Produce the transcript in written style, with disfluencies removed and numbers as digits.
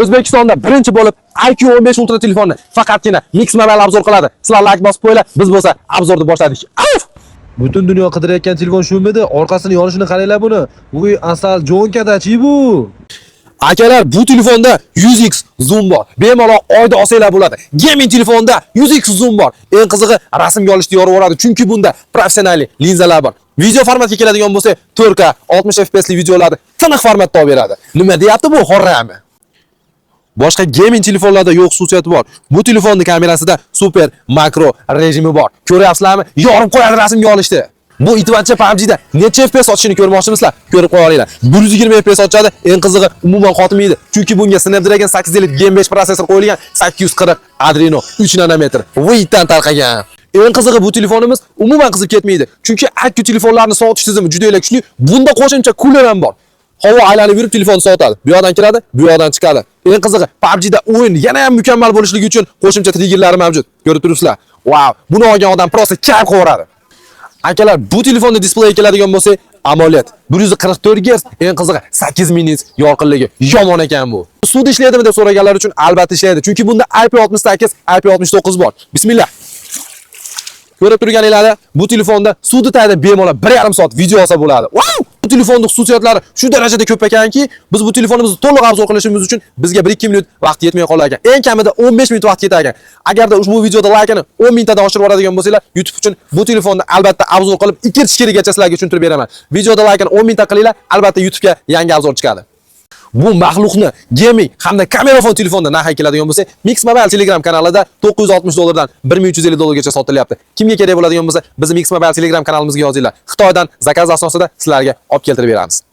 O'zbekistonda birinchi bo'lib iQOO 15 Ultra telefonni faqatgina Mix Mobile обзор qiladi. Sizlar like bosib qo'yinglar, biz bo'lsa обзор ni boshladik. Af! Butun dunyo qidirayotgan telefon shumidi? Orqasini yonishini qaranglar buni. Vuy, asal jo'nkadachi bu. Akalar, bu telefonda 100x zoom bor. Bemalol oyda olsanglar bo'ladi. Gaming telefonda 100x zoom bor. Eng qizig'i, rasmga olishni yorib yuboradi, chunki bunda professional linzalar bor. Video formatga keladigan bo'lsak, 4K 60 FPS li videolarni tiniq formatda olib beradi. Nima deyapti bu horrami? Boshqa gaming telefonlarda yo'q xususiyati bor. Bu telefonning kamerasida super makro rejimi bor. Ko'ryapsizlarmi? Yorib qo'yadi rasmga olishni. Bu itvancha PUBG'da necha FPS otishini ko'rmoqchimisizlar? Ko'rib qo'ya olinglar. 120 FPS otishadi. Eng qizig'i, umuman qotmaydi. Chunki bunga Snapdragon 850 Gen 5 protsessor qo'yilgan, 840 Adreno 3 nanometr. Vdan tarqagan. Eng qizig'i, bu telefonimiz umuman qizib ketmaydi. Chunki iQOO telefonlarni sovutish tizimi juda kuchli. Bunda qo'shimcha kuler ham bor. Havo aylanib yurib telefonni sovutadi. Bu yoqdan kiradi, bu yoqdan chiqadi. Eng qizig'i, PUBG'da o'yin yana ham mukammal bo'lishligi uchun qo'shimcha triggerlari mavjud. Ko'rib turibsizlar. Vau, buni olgan odam просто kayf qilaveradi. Akalar, bu telefonda displeyi keladigan bo'lsak, AMOLED 144 Hz, eng qizig'i, 8000 nits yorqinligi. Yomon ekan bu. Suvda ishlaydimi deb so'raganlar uchun albatta ishlaydi. Chunki bunda IP68, IP69 bor. Bismillah. Ko'rib turganinglarda, bu telefonda suvni tagida bemalol 1,5 soat video olsa bo'ladi. Vau! Bu telefonning xususiyatlari shu darajada ko'p ekanki, biz bu telefonimizni to'liq обзор qilishimiz uchun bizga 1-2 minut vaqt yetmay qolar ekan. Eng kamida 15 minut vaqt ketar ekan. Agarda ushbu videoda laykini 10 mingtadan oshirib yuboradigan bo'lsanglar, YouTube uchun bu telefonni albatta обзор qilib, ikki-chirigacha sizlarga tushuntirib beraman. Videoda laykini 10 mingta qilinglar, albatta YouTubega yangi обзор chiqadi. Bu maxluqni gaming hamda kamerafon telefonda narxi keladigan bo'lsa, Mix Mobile Telegram kanalida 960 dollardan 1350 dollargacha sotilyapti. Kimga kerak bo'ladigan bo'lsa, bizni Mix Mobile Telegram kanalimizga yozinglar. Xitoydan заказ asosida sizlarga olib keltirib beramiz.